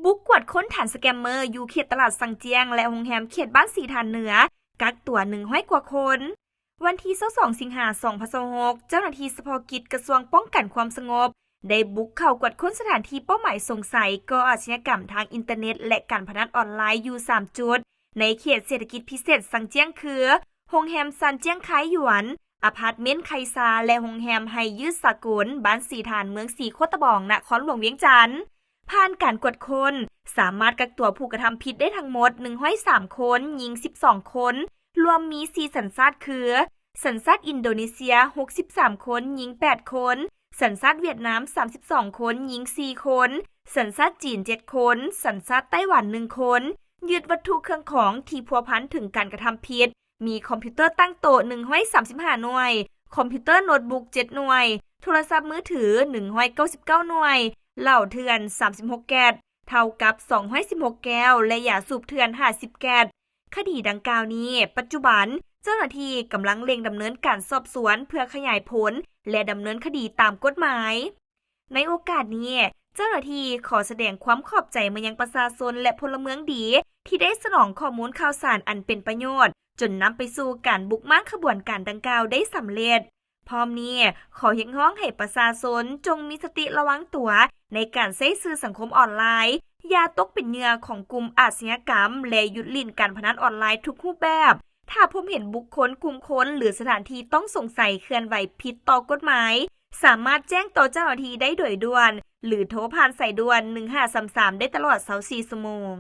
ບຸກກວດຄົ້ນຖານສະແກມເມີຢູ່ເຂດຕະຫຼາດຊັງຈຽງ ແລະ ໂຮງແຮມເຂດບ້ານສີຖານເໜືອ ກັກຕົວໜຶ່ງຮ້ອຍກວ່າຄົນ. ວັນທີຊາວສອງ ສິງຫາ ສອງພັນຊາວຫົກ ເຈົ້າໜ້າທີ່ສະເພາະກິດກະຊວງປ້ອງກັນຄວາມສະຫງົບ ໄດ້ບຸກເຂົ້າກວດຄົ້ນສະຖານທີ່ເປົ້າໝາຍສົງໄສກໍ່ອາຊະຍາກຳທາງອິນເຕີເນັດ ແລະ ການພະນັນອອນລາຍຢູ່ສາມຈຸດ ໃນເຂດເສດຖະກິດພິເສດຊັງຈຽງ ຄື ໂຮງແຮມຊານຈຽງຄາຍຢວນ, ອາພາດເມັນໄຄຊາ ແລະ ໂຮງແຮມໄຮຍືດສາກົນ ບ້ານສີຖານ ເມືອງສີໂຄດຕະບອງ ນະຄອນຫຼວງວຽງຈັນ. ຜ່ານການກວດຄົ້ນ, ສາມາດກັກຕົວຜູ້ກະທຳຜິດໄດ້ທັງໝົດໜຶ່ງຮ້ອຍສາມຄົນ, ຍິງສິບສອງຄົນ, ລວມມີສີ່ສັນຊາດຄື ສັນຊາດອິນໂດເນເຊຍຫົກສິບສາມຄົນ, ຍິງແປດຄົນ, ສັນຊາດຫວຽດນາມສາມສິບສອງຄົນ, ຍິງສີ່ຄົນ, ສັນຊາດຈີນເຈັດຄົນ, ສັນຊາດໄຕ້ຫວັນໜຶ່ງຄົນ, ຍຶດວັດຖຸເຄື່ອງຂອງທີ່ພົວພັນເຖິງການກະທຳຜິດ ມີຄອມພິວເຕີຕັ້ງໂຕະໜຶ່ງຮ້ອຍສາມສິບຫ້າໜ່ວຍ, ຄອມພິວເຕີໂນດບຸກເຈັດໜ່ວຍ, ໂທລະສັບມືຖືໜຶ່ງຮ້ອຍເກົ້າສິບເກົ້າໜ່ວຍ, ເຫຼົ້າເຖື່ອນສາມສິບຫົກແກັດ, ເທົ່າກັບສອງຮ້ອຍສິບຫົກແກ້ວ ແລະ ຢາສູບເຖື່ອນຫ້າສິບແກັດ. ຄະດີດັ່ງກ່າວນີ້ ປັດຈຸບັນເຈົ້າໜ້າທີ່ກຳລັງເລັ່ງດຳເນີນການສອບສວນເພື່ອຂະຫຍາຍຜົນ ແລະ ດຳເນີນຄະດີຕາມກົດໝາຍ. ໃນໂອກາດນີ້, ເຈົ້າໜ້າທີ່ຂໍສະແດງຄວາມຂອບໃຈມາຍັງປະຊາຊົນ ແລະ ພົນລະເມືອງດີ ທີ່ໄດ້ສະໜອງຂໍ້ມູນຂ່າວສານອັນເປັນປະໂຫຍດ ຈົນນຳໄປສູ່ການບຸກມ້າງຂະບວນການດັ່ງກ່າວໄດ້ສຳເລັດ. ພ້ອມນີ້, ຂໍຮຽກຮ້ອງໃຫ້ປະຊາຊົນຈົ່ງມີສະຕິລະວັງຕົວໃນການໃຊ້ສື່ສັງຄົມອອນລາຍ, ຢ່າຕົກເປັນເຫຍື່ອຂອງກຸ່ມອາຊະຍາກຳ ແລະ ຢຸດຫຼິ້ນການພະນັນອອນລາຍທຸກຮູບແບບ. ຖ້າພົບເຫັນບຸກຄົນ, ກຸ່ມຄົນ ຫຼື ສະຖານທີ່ຕ້ອງສົງໄສເຄື່ອນໄຫວຜິດຕໍ່ກົດໝາຍ, ສາມາດແຈ້ງຕໍ່ເຈົ້າໜ້າທີ່ໄດ້ໂດຍດ່ວນ ຫຼື ໂທຜ່ານສາຍດ່ວນໜຶ່ງຫ້າສາມສາມໄດ້ຕະຫຼອດຊາວສີ່ຊົ່ວໂມງ.